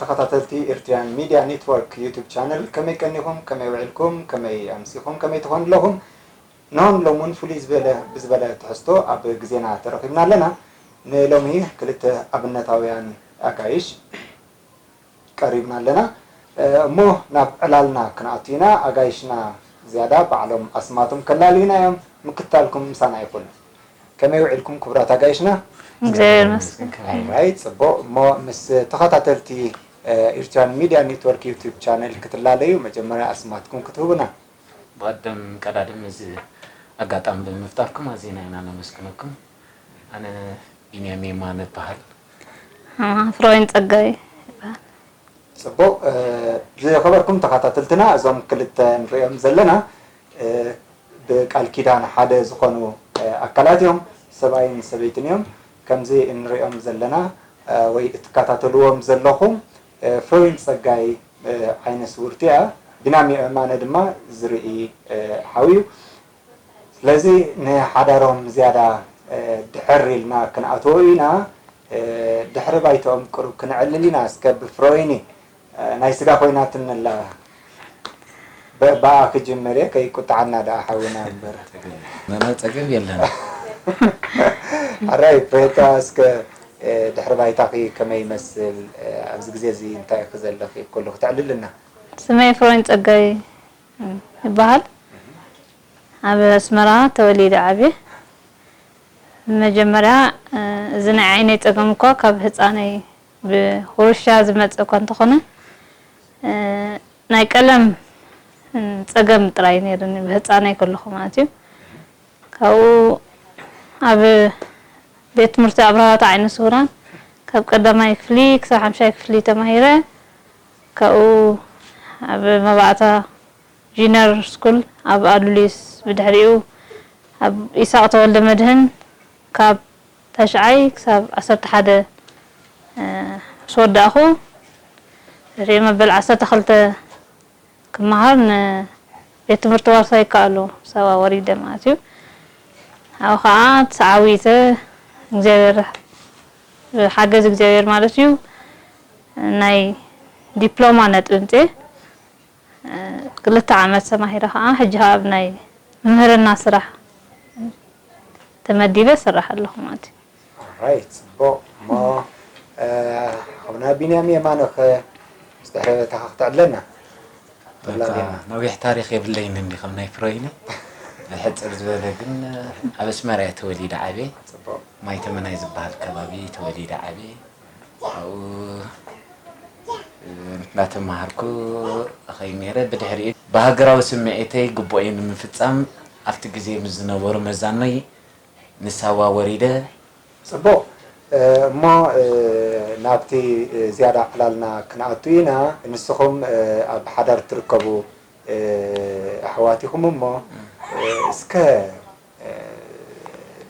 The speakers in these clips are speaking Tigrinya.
ተኸታተልቲ ኤርትራውያን ሚድያ ኔትወርክ ዩቱብ ቻነል፣ ከመይ ቀኒኹም? ከመይ ውዒልኩም? ከመይ ኣምሲኹም? ከመይ ትኾኑ ኣለኹም? ንሆን ሎም እውን ፍሉይ ዝበለ ብዝበለ ትሕዝቶ ኣብ ግዜና ተረኺብና ኣለና። ንሎሚ ክልተ ኣብነታውያን ኣጋይሽ ቀሪብና ኣለና። እሞ ናብ ዕላልና ክንኣቱ ኢና። ኣጋይሽና ዝያዳ ባዕሎም ኣስማቶም ከላልዩና እዮም። ምክታልኩም ምሳና ይኹን። ከመይ ውዒልኩም ክቡራት ኣጋይሽና? እግዚኣብሔር ይመስገን። ራይ ጽቡቕ። እሞ ምስ ተኸታተልቲ ኤርትራን ሚድያ ኔትወርክ ዩቱብ ቻነል ክትላለዩ መጀመርያ ኣስማትኩም ክትህቡና። ብቐደም ቀዳድም እዚ ኣጋጣሚ ብምፍጣርኩም ኣዚና ኢና ነመስግነኩም። ኣነ ቢንያም የማነ እበሃል። ኣማ ፍሮይን ጸጋይ ይበሃል። ጽቡቕ። ዝኸበርኩም ተኸታተልትና፣ እዞም ክልተ ንሪኦም ዘለና ብቃል ኪዳን ሓደ ዝኾኑ ኣካላት እዮም። ሰብኣይን ሰበይትን እዮም። ከምዚ እንሪኦም ዘለና ወይ እትከታተልዎም ዘለኹም ፍሮይን ጸጋይ ዓይነ ስውርቲ እያ። ቢንያም የማነ ድማ ዝርኢ ሓው እዩ። ስለዚ ንሓዳሮም ዝያዳ ድሕር ኢልና ክንኣትዎ ኢና። ድሕሪ ባይትኦም ቅሩብ ክነዕልል ኢና። እስከ ብፍሮይኒ ናይ ስጋ ኮይናትኒ ኣላ። ብኣ ክጅምር እየ፣ ከይቁጥዓና ደኣ ሓውና እምበር። መመ ጸገም የለን። ሕራይ ፍሬታ፣ እስከ ድሕሪ ባይታኺ ከመይ ይመስል? ኣብዚ ግዜ እዚ እንታይ ኢኺ ዘለኺ? ኩሉ ክተዕልልና። ስመይ ፍሮይን ጸጋይ ይበሃል። ኣብ ኣስመራ ተወሊደ ዓብየ። መጀመርያ እዚ ናይ ዓይነይ ጸገም እኳ ካብ ህጻነይ ብውርሻ ዝመጸ እኳ እንተኾነ፣ ናይ ቀለም ጸገም ጥራይ ነይርኒ ብህጻነይ ከለኹ ማለት እዩ። ካብኡ ኣብ ቤት ትምህርቲ ኣብርሃት ዓይነ ስውራን ካብ ቀዳማይ ክፍሊ ክሳብ ሓምሻይ ክፍሊ ተማሂረ። ካብኡ ኣብ መባእታ ጂነር ስኩል ኣብ ኣሉሊስ፣ ብድሕሪኡ ኣብ ኢሳቕ ተወልደ መድህን ካብ ተሽዓይ ክሳብ ዓሰርተ ሓደ ምስ ወዳእኹ፣ ድሕሪኡ መበል ዓሰርተ ክልተ ክመሃር ንቤት ትምህርቲ ዋርሳይ ይከኣሎ፣ ሳዋ ወሪደ ማለት እዩ። ኣብኡ ከዓ ተዓዊተ እግዚኣብሔር፣ ብሓገዝ እግዚኣብሔር ማለት እዩ፣ ናይ ዲፕሎማ ነጥቢ ምፅኤ። ክልተ ዓመት ተማሂረ ከዓ ሕጂ ከዓ ኣብ ናይ ምምህርና ስራሕ ተመዲበ እሰርሕ ኣለኹ ማለት እዩ። ራይት፣ ፅቡቕ። እሞ ሓውና ቢንያም የማነ ኸ ምስ ድሕረ ባይታኻ ክተዕልለና? በቃ ነዊሕ ታሪኽ የብለይን እንዲ ከም ናይ ፍሮይኒ። ሕፅር ዝበለ ግን ኣብ ኣስመራ እየ ተወሊደ ዓብየ። ፅቡቕ። ማይ ተመናይ ዝበሃል ከባቢ ተወሊደ ዓብየ። ኣብኡ እናተምሃርኩ እኸይ ነይረ። ብድሕሪኡ ብሃገራዊ ስምዒተይ ግቡእይ ንምፍፃም ኣብቲ ግዜ ምስ ዝነበሩ መዛኖይ ንሳዋ ወሪደ። ፅቡቕ። እሞ ናብቲ ዝያዳ ዕላልና ክንኣቱ ኢና። ንስኹም ኣብ ሓዳር ትርከቡ ኣሕዋት ኢኹም እሞ እስከ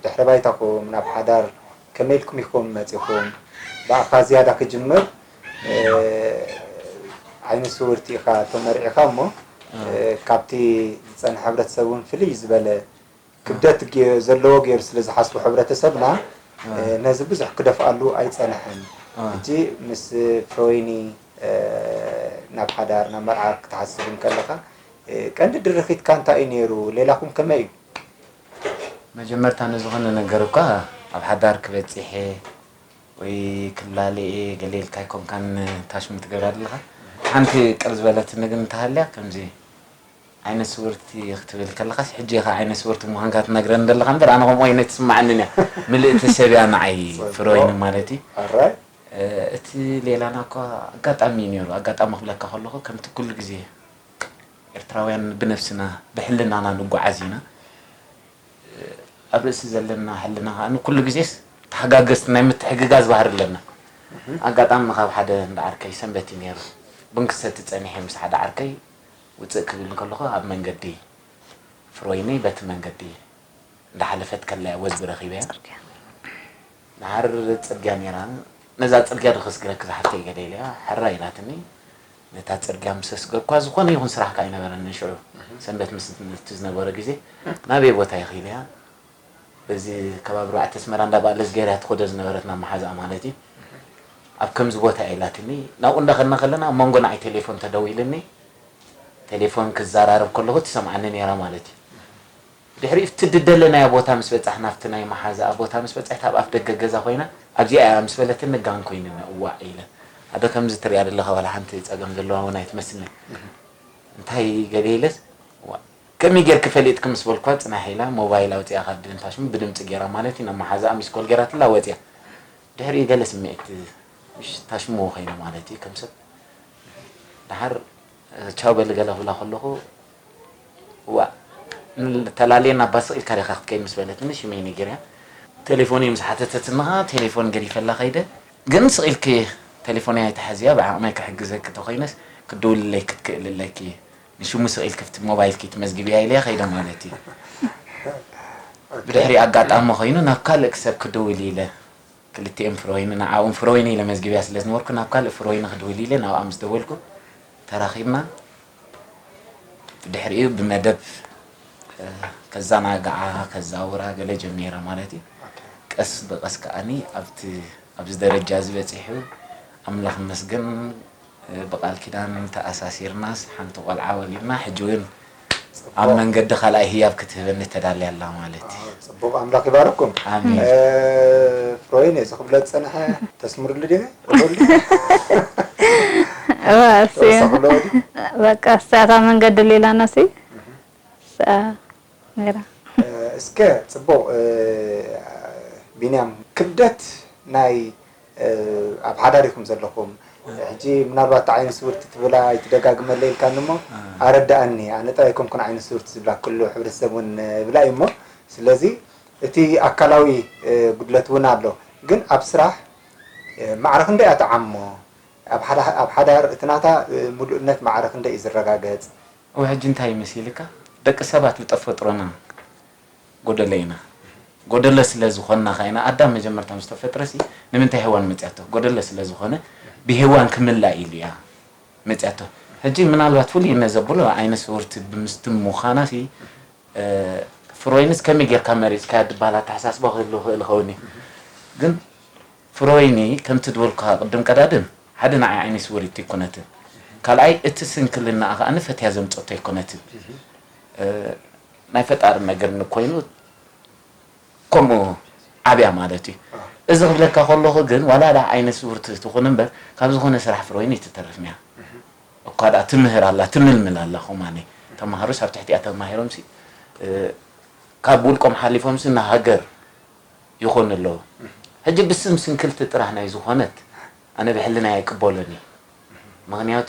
ድሕሪ ባይታኹም ናብ ሓዳር ከመይ ኢልኩም ኢኹም መፂኹም? ብኣኻ ዝያዳ ክጅምር። ዓይነ ስውርቲ ኢኻ ተመርዒኻ እሞ ካብቲ ዝፀንሐ ሕብረተሰብ እውን ፍልይ ዝበለ ክብደት ገ- ዘለዎ ገይሩ ስለ ዝሓስቡ ሕብረተሰብና ነዚ ብዙሕ ክደፍኣሉ ኣይፀንሐን። ሕጂ ምስ ፍሮይኒ ናብ ሓዳር ናብ መርዓ ክትሓስብ እንከለኻ ቀንዲ ድርኺትካ እንታይ እዩ ነይሩ? ሌላኹም ከመይ እዩ? መጀመርታ ንዝኾነ ነገር እኳ ኣብ ሓዳር ክበፂሕ እየ ወይ ክላለ እየ ገለ ኢልካ ኣይኮንካን ታሽሙ ትገብራ ዘለኻ። ሓንቲ ቅር ዝበለትኒ ግን እንተሃልያ ከምዚ ዓይነ ስውርቲ ክትብል ከለኻስ ሕጂ ኢኻ ዓይነ ስውርቲ ምዃንካ ትነግረኒ ዘለኻ እምበር ኣነ ከምኡ ዓይነት ትስምዓንን እያ። ምልእቲ ሰብ እያ ንዓይ ፍሮይኒ ማለት እዩ። ኣራይ እቲ ሌላና እኳ ኣጋጣሚ እዩ ነይሩ። ኣጋጣሚ ክብለካ ከለኹ ከምቲ ኩሉ ግዜ ኤርትራውያን ብነብስና ብሕልናና ንጓዓዝ ኢና። ኣብ ርእሲ ዘለና ሕልና ከዓ ንኩሉ ግዜስ ተሓጋገዝቲ ናይ ምትሕግጋዝ ባህሪ ኣለና። ኣጋጣሚ ካብ ሓደ እንዳ ዓርከይ ሰንበት እዩ ነይሩ። ቡን ክሰቲ ጸኒሐ ምስ ሓደ ዓርከይ ውፅእ ክብል እንከለኹ ኣብ መንገዲ ፍሮይኒ በቲ መንገዲ እንዳሓለፈት ከላ እያ ወዝቢ ረኺበያ። ድሓር ፅርግያ ነይራ። ነዛ ፅርግያ ዶ ከስግረኪ ዝሓፍተይ ገለ ኢለያ ሕራይ ኢላትኒ። ነታ ፅርግያ ምስ ኣስገርኳ ዝኾነ ይኹን ስራሕ ከዓ ኣይነበረንን ሽዑ። ሰንበት ምስ እቲ ዝነበረ ግዜ ናበይ ቦታ ኢኺ ኢለያ። በዚ ከባቢ ኣርባዕተ ኣስመራ እንዳ በኣለስ ገይራ ትኸዶ ዝነበረት ናብ መሓዛኣ ማለት እዩ። ኣብ ከምዚ ቦታ እያ ኢላትኒ። ናብኡ እንዳኸድና ከለና ኣብ መንጎ ንዓይ ቴሌፎን ተደዊልኒ። ቴሌፎን ክዘራረብ ከለኹ ትሰምዓኒ ነይራ ማለት እዩ። ድሕሪኡ እቲ ዝደለናዮ ቦታ ምስ በጻሕና፣ ኣብቲ ናይ መሓዛኣ ቦታ ምስ በጻሕት፣ ኣብ ኣፍ ደገ ገዛ ኮይና፣ "ኣብዚኣ እያ" ምስ በለትኒ ጋን ኮይኑኒ፣ "እዋእ" ኢለ። "ኣዶ ከምዚ ትሪኣ ዘለኻ ዋላ ሓንቲ ጸገም ዘለዋ እውን ኣይትመስልኒ። እንታይ?" ገለ ኢለስ፣ "እዋእ፣ ከመይ ጌርኪ ፈሊጥኪ?" ምስ በልኳ፣ ጽናሕ ኢላ ሞባይል ኣውጺኣ ካብ ድንታሽሙ ብድምጺ ጌራ ማለት እዩ፣ ናብ መሓዛኣ ሚስኮል ጌራትላ ወጺኣ። ድሕሪኡ ገለ ስምዒት ምሽ ታሽምዎ ኮይነ ማለት እዩ፣ ከም ሰብ። ደሓር ቻው በሊ ገለ ክብላ ከለኹ፣ "እዋእ፣ ተላልየና እባ ስቕ ኢልካ ዲኻ ክትከይድ?" ምስ በለትኒ ሽመይ ነጊረያ። ቴሌፎነይ ምስ ሓተተትኒ ኸዓ ቴሌፎን ገዲፈላ ከይደ። ግን ስቕ ኢልኪ ቴሌፎነይ ኣይትሓዝያ፣ ብዓቕመይ ክሕግዘኪ ተኾይነስ ክትድውልለይ ክትክእሊ ኣለኪ። ንሽሙ ስቕ ኢልኪ ኣብቲ ሞባይልኪ ትመዝግብያ ኢለያ ከይደ ማለት እዩ። ብድሕሪ ኣጋጣሚ ኮይኑ ናብ ካልእ ሰብ ክድውል ኢለ። ክልቲኦም ፍሮይኒ፣ ንዓኦም ፍሮይኒ ኢለ መዝግብያ ስለ ዝነበርኩ፣ ናብ ካልእ ፍሮይኒ ክድውል ኢለ ናብኣ ምስ ደወልኩ ተራኺብና። ብድሕሪኡ ብመደብ፣ እ፣ ከዘናግዓ፣ ከዛውራ ገለ ጀሚራ ማለት እዩ። ኦኬ። ቀስ ብቐስ ከኣኒ ኣብቲ፣ ኣብዚ ደረጃ እዚ በጺሑ፣ ኣምላኽ ይመስገን፣ እ፣ ብቃል ኪዳን ተኣሳሲርናስ ሓንቲ ቆልዓ ወሊድና፣ ሕጂ እውን ኣብ ጽቡቕ። መንገዲ ካልኣይ ህያብ ክትህበኒ ተዳልያ ኣላ ማለት እዩ። ኣዎ፣ ጽቡቕ፣ ኣምላኽ ይባርኩም። ኣሜን። እ፣ ፍሮይን፣ እዚ ክብሎ ዝጸንሐ ተስምርሉ ድየ? ወደሉ? እዋ፣ እሱ እዩ። ተወሳኽሎ ድዩ? በቃ፣ እሳታ መንገዲ ሌላና ሲ። እሳ ነይራ። እ፣ እስከ ጽቡቕ፣ እ፣ ቢንያም፣ ክብደት ናይ፣ እ፣ ኣብ ሓዳር ኢኹም ዘለኹም። ሕጂ ምናልባት እታ ዓይኒ ስውርቲ ትብላ ኣይትደጋግመለይ ኢልካኒ እሞ፣ እ። ኣረድኣኒ። ኣነ ጥራይ ኣይኮንኩን ዓይኒ ስውርቲ ዝብላ፣ ኩሉ ሕብረተሰብ እውን፣ እ፣ ይብላ እዩ እሞ፣ ስለዚ እቲ ኣካላዊ፣ እ፣ ጉድለት እውን ኣሎ። ግን ኣብ ስራሕ፣ እ፣ ማዕረ ክንደይ እያ ትዓሞ? ኣብ ሓዳ-፣ ኣብ ሓዳር እቲ ናታ፣ እ፣ ምሉእነት ማዕረ ክንደይ እዩ ዝረጋገጽ? እው፣ ሕጂ እንታይ ይመስልካ? ደቂ ሰባት ብተፈጥሮና ጎደሎ ኢና። ጎደሎ ስለ ዝኾንና ኸዓ ኢና፣ ኣዳም መጀመርታ ምስ ተፈጥረሲ ንምንታይ ሄዋን መጽያቶ? ጎደሎ ስለ ዝኾነ ብሄዋን ክምላእ ኢሉ እያ መጽያቶ። ሕጂ ምናልባት ፍሉይነት ዘብሎ ዓይነ ስውርቲ ብምስቲ ምዃናሲ፣ እ፣ ፍሮይንስ ከመይ ጌርካ መሪጽካያ ዝበሃል ኣተሓሳስባ ክህሉ ይኽእል ይኸውን እዩ። ግን ፍሮይኒ ከምቲ ዝበልኩኻ ቅድም ቀዳድም፣ ሓደ ንዓይ ዓይኒ ስውሪት ኣይኮነትን። ካልኣይ እቲ ስንክልናኣ ከኣ ፈትያ ዘምጸቶ ኣይኮነትን። እ፣ ናይ ፈጣሪ ነገር ኮይኑ ከምኡ ዓብያ ማለት እዩ። ኣዎ። እዚ ክብለካ ከለኹ ግን ዋላ ደኣ ዓይነ ስውርቲ ትኹን እምበር ካብ ዝኾነ ስራሕ ፍሮይኒ ኣይትተርፍን እያ። እኳ ደኣ ትምህር ኣላ፣ ትምልምል ኣላ። ኸማኒ ተማሃሮስ ኣብ ትሕቲኣ ተማሂሮምሲ፣ እ፣ ካብ ውልቆም ሓሊፎምሲ ንሃገር ይኾኑ ኣለዉ። ሕጂ ብስም ስንክልቲ ጥራሕ ናይ ዝኾነት ኣነ ብሕልናይ ኣይቅበሎን እየ። ምኽንያቱ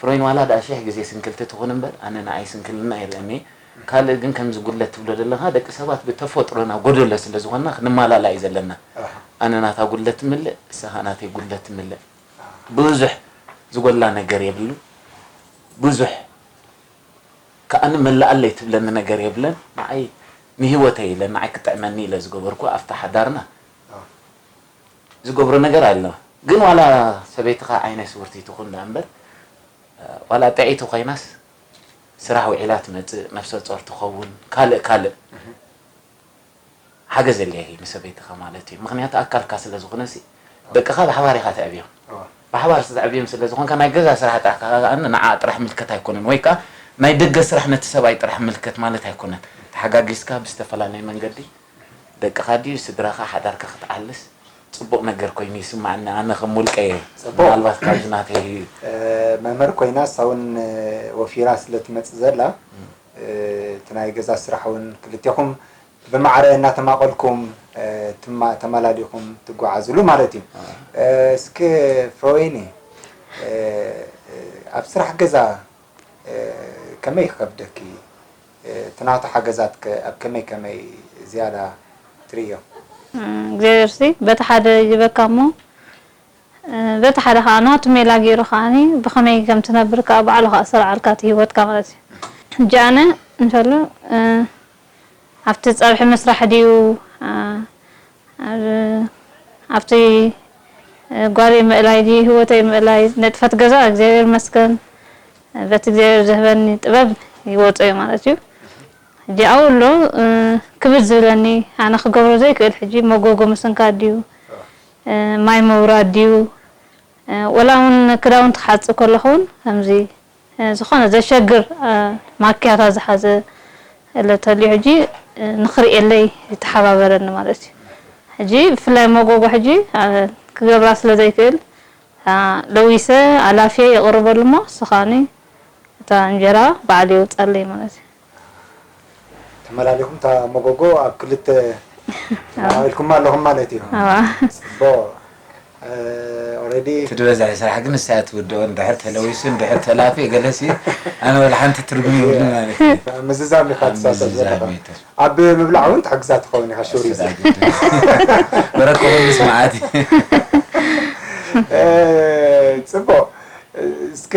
ፍሮይን ዋላ ደኣ ሽሕ ግዜ ስንክልቲ ትኹን እምበር ኣነ ንዓይ ስንክልና ኣይርእን እየ። ካልእ ግን ከምዚ ጉድለት ትብሎ ዘለኻ ደቂ ሰባት ብተፈጥሮና ጎደሎ ስለ ዝኾንና ክንመላላእ እዩ ዘለና። ኣሃ። ኣነ ናታ ጉድለት ትምልእ፣ እሳ ኸኣ ናተይ ጉድለት ትምልእ። ኣሃ። ብዙሕ ዝጎድላ ነገር የብሉ። ብዙሕ ከኣ ንመላኣለይ ትብለኒ ነገር የብለን። ንዓይ ንህይወተይ ኢለ፣ ንዓይ ክጥዕመኒ ኢለ ዝገበርኩ ኣብታ ሓዳርና ኣዎ። ዝገብሮ ነገር ኣሎ። ግን ዋላ ሰበይትኻ ዓይነ ስውርቲ ትኹን ደኣ እምበር፣ ዋላ ጥዕይቲ ኮይናስ ስራሕ ውዒላ ትመጽእ፣ ነፍሰ ጾር ትኸውን፣ ካልእ ካልእ እህ። ሓገዝ የድልያ እዩ ንሰበይትኻ ማለት እዩ። ምኽንያቱ ኣካልካ ስለ ዝኾነሲ፣ ደቅኻ ብሓባር ኢኻ ተዕብዮም። እዋ። ብሓባር ዝተዕብዮም ስለ ዝኾንካ፣ ናይ ገዛ ስራሕ ጥራሕ ከኣ ንዓ ጥራሕ ምልከት ኣይኮነን፣ ወይ ከኣ ናይ ደገ ስራሕ ነቲ ሰብኣይ ጥራሕ ምልከት ማለት ኣይኮነን። ተሓጋጊዝካ ብዝተፈላለየ መንገዲ ደቅኻ ድዩ ስድራኻ ሓዳርካ ክትዓልስ ጽቡቕ ነገር ኮይኑ ይስምዓኒ፣ ኣነ ከም ውልቀ እየ። ጽቡቕ። ምናልባት ካብዚ ናተይ እ፣ መምህር ኮይና፣ እሳ እውን፣ እ፣ ወፊራ ስለ ትመጽእ ዘላ፣ እም። እ፣ እቲ ናይ ገዛ ስራሕ እውን ክልቴኹም ብማዕረ እናተማቐልኩም፣ እ፣ ትማ-፣ ተመላሊኹም ትጓዓዙሉ ማለት እዩ። አ። እ፣ እስኪ ፍሮይኒ፣ እ፣ እ፣ ኣብ ስራሕ ገዛ፣ እ፣ ከመይ ይኸብደኪ? እ፣ እቲ ናቱ ሓገዛት ከ ኣብ ከመይ ከመይ ዝያዳ ትርእዮ? እ፣ እግዚኣብሔር ሲ በቲ ሓደ ይበካ እሞ፣ እ፣ በቲ ሓደ ከኣ ናቱ ሜላ ገይሩ ከኣኒ ብኸመይ ከም ትነብር ከኣ ባዕሉ ከኣ ዝሰርዓልካ እቲ ህይወትካ ማለት እዩ። ሕጂ ኣነ እንተሎ፣ እ፣ ኣብቲ ጸብሒ ምስራሕ ድዩ፣ እ፣ ኣብ-፣ ኣብቲ፣ እ፣ ጓለይ ምእላይ ድዩ፣ ህይወተይ ምእላይ፣ ነጥፈት ገዛ እግዚኣብሔር ይመስገን፣ በቲ እግዚኣብሔር ዝህበኒ ጥበብ ይወጾ እዩ ማለት እዩ። ሕጂ ኣብኡ ኣሎ፣ እ፣ ክብድ ዝብለኒ፣ ኣነ ክገብሮ ዘይክእል ሕጂ መጎጎ ምስንካት ድዩ፣ እ፣ ማይ ምውራድ ድዩ፣ እ፣ ወላ እውን ክዳውንቲ ክሓጽብ ከለኹ እውን ከምዚ፣ እ፣ ዝኾነ ዘሸግር፣ እ፣ ማክያታ ዝሓዘ እለ ተልዩ ሕጂ፣ እ፣ ንኽርእየለይ ይተሓባበረኒ ማለት እዩ። ሕጂ ብፍላይ መጎጎ ሕጂ፣ እ፣ ክገብራ ስለ ዘይክእል፣ እ፣ ለዊሰ ኣላፍየ የቕርበሉ እሞ ንሱ ከዓኒ እታ እንጀራ ባዕሉ የውፅኣለይ ማለት እዩ። ተመላሊኹም እታ መጎጎ ኣብ ክልተ ተመላሊልኩማ ኣለኹም ማለት እዩ። ኣዋ። ጽቡቕ። ኦሬዲ እቲ ዝበዝሐ ስራሕ ግን ንሳ እያ ትውድኦ። እንድሕር ተለዊሱ እንድሕር ተላፍየ ገለሲ ኣነ ወላ ሓንቲ ትርጉም የብሉን ማለት እዩ። ምዝዛም ኢኻ ትሳተፍ ዘለኻ። ምዝዛም እዩ። ኣብ ምብላዕ እውን ትሕግዛ ትኸውን ኢኻ ሹሪዝ። በረከኹም ምስ መዓት እ፣ ጽቡቕ። እስከ፣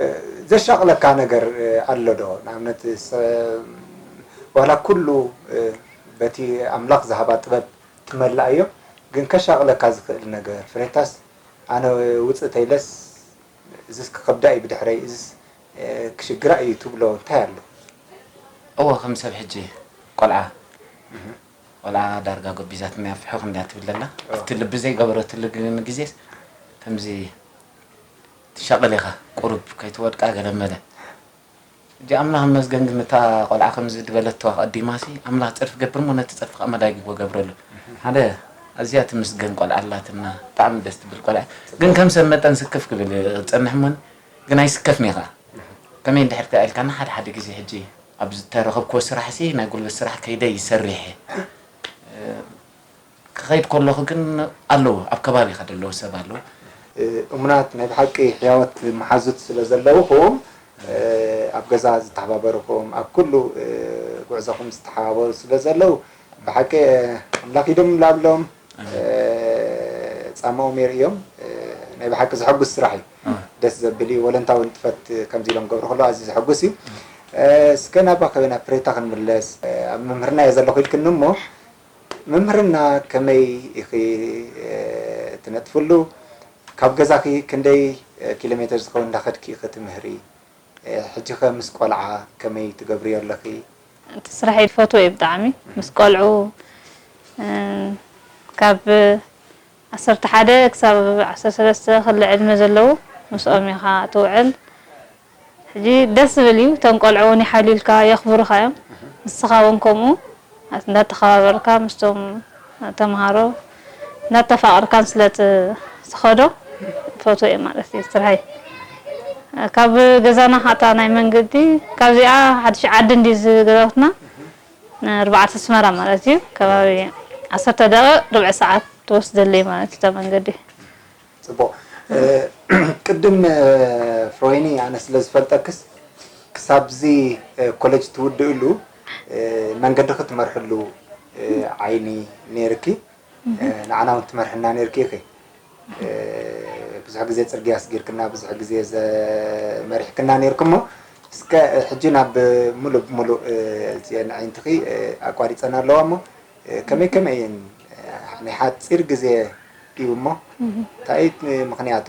እ፣ ዘሻቕለካ ነገር፣ እ፣ ኣሎ ዶ? ንኣብነት፣ ስ-፣ ዋላ ኩሉ፣ እ፣ በቲ ኣምላኽ ዝሃባ ጥበብ ትመልኣ እዮ፣ ግን ከሻቕለካ ዝኽእል ነገር፣ ፍሬታስ ኣነ ውፅእ ተይለስ እዝስ ክኸብዳ እዩ ብድሕረይ፣ እዝስ፣ እ፣ ክሽግራ እዩ ትብሎ እንታይ ኣሎ? እወ፣ ከም ሰብ ሕጂ ቆልዓ፣ ቆልዓ ዳርጋ ጎቢዛትና ፍሕኽ እንዳ ትብል ኣላ። ኣብቲ ልቢ ዘይገበረትሉ ግን ግዜስ ከምዚ ትሻቐል ኢኻ፣ ቁሩብ ከይትወድቃ ገለ መለ። ሕጂ ኣምላኽ ይመስገን ግን እታ ቆልዓ ከምዚ ዝበለቶ ኣቐዲማሲ ኣምላኽ ጸርፊ ገብር እሞ ነቲ ጸርፊ ከኣ መዳጊቦ ገብረሉ። ሓደ ኣዝያ ትምስገን ቆልዓ ኣላትና፣ ብጣዕሚ ደስ ትብል ቆልዓ። ግን ከም ሰብ መጠን ስክፍ ክብል ጸንሕ እሞን ግን ኣይስከፍን ኢኻ። ከመይ እንድሕር ከኣ ኢልካና ሓደ ሓደ ግዜ ሕጂ ኣብ ዝተረኸብክዎ ስራሕሲ ናይ ጉልበት ስራሕ ከይደ ይሰርሕ እየ። ክኸይድ ከለኹ ግን ኣለዉ፣ ኣብ ከባቢኻ ዘለዉ ሰብ ኣለዉ። እሙናት ናይ ብሓቂ ሕያወት መሓዙት ስለ ዘለውኹም፣ ኣብ ገዛ ዝተሓባበርኹም፣ ኣብ ኩሉ ጉዕዞኹም ዝተሓባበሩ ስለ ዘለዉ ብሓቂ ኣምላኽ ኢዶም ላብሎም ጻማኦም የርእዮም። ናይ ብሓቂ ዘሐጉስ ስራሕ እዩ። ደስ ዘብል እዩ። ወለንታዊ ንጥፈት ከምዚ ኢሎም ገብሩ ከለዉ ኣዝዩ ዘሐጉስ እዩ። እስከ ናባኺ ናብ ፕሬታ ክንምለስ። ኣብ ምምህርና እየ ዘለኹ ኢልክኒ እሞ ምምህርና ከመይ ኢኺ ትነጥፍሉ? ካብ ገዛኺ ክንደይ ኪሎ ሜተር ዝኸውን እንዳኸድኪ ኢኺ ትምህሪ? ሕጂኸ ምስ ቆልዓ ከመይ ትገብርዮ ኣለኺ? እቲ ስራሐይ ዝፈትዎ እየ ብጣዕሚ። ምስ ቆልዑ፣ እ፣ ካብ ዓሰርተ ሓደ ክሳብ ዓሰርተ ሰለስተ ክሊ ዕድመ ዘለዉ ምስኦም ኢኻ ትውዕል። ሕጂ ደስ ዝብል እዩ። እቶም ቆልዑ እውን ይሓልዩልካ፣ የኽብሩኻ እዮም። ንስኻ እውን ከምኡ እንዳተኸባበርካ ምስቶም ተምሃሮ እንዳተፋቐርካን ስለ ት-፣ ትኸዶ ፈትዎ እየ ማለት እዩ ስርሐይ። ካብ ገዛና ኻዕታ ናይ መንገዲ ካብዚኣ ሓድሽ ዓዲ እንዲ ዝገዛውትና ኣርባዕተ ኣስመራ ማለት እዩ። ከባቢ ዓሰርተ ደቂቕ ርብዒ ሰዓት ትወስደለይ ማለት እዩ እታ መንገዲ። ጽቡቕ። ቅድም ፍሮይኒ ኣነ ስለ ዝፈልጠክስ ክሳብዚ ኮሌጅ ትውድእሉ መንገዲ ክትመርሕሉ ዓይኒ ነይርኪ። ንዓና እውን ትመርሕና ነይርኪ ኢኺ። ብዙሕ ግዜ ጽርግያ ኣስጊርክና፣ ብዙሕ ግዜ ዘመሪሕክና ነይርኪ እሞ እስከ ሕጂ ናብ ሙሉእ ብሙሉእ እዚአን ኣዒንትኺ ኣቋሪጸን ኣለዋ እሞ ከመይ ከመይ እየን ናይ ሓጺር ግዜ እዩ እሞ እንታይ እዩ ምኽንያቱ?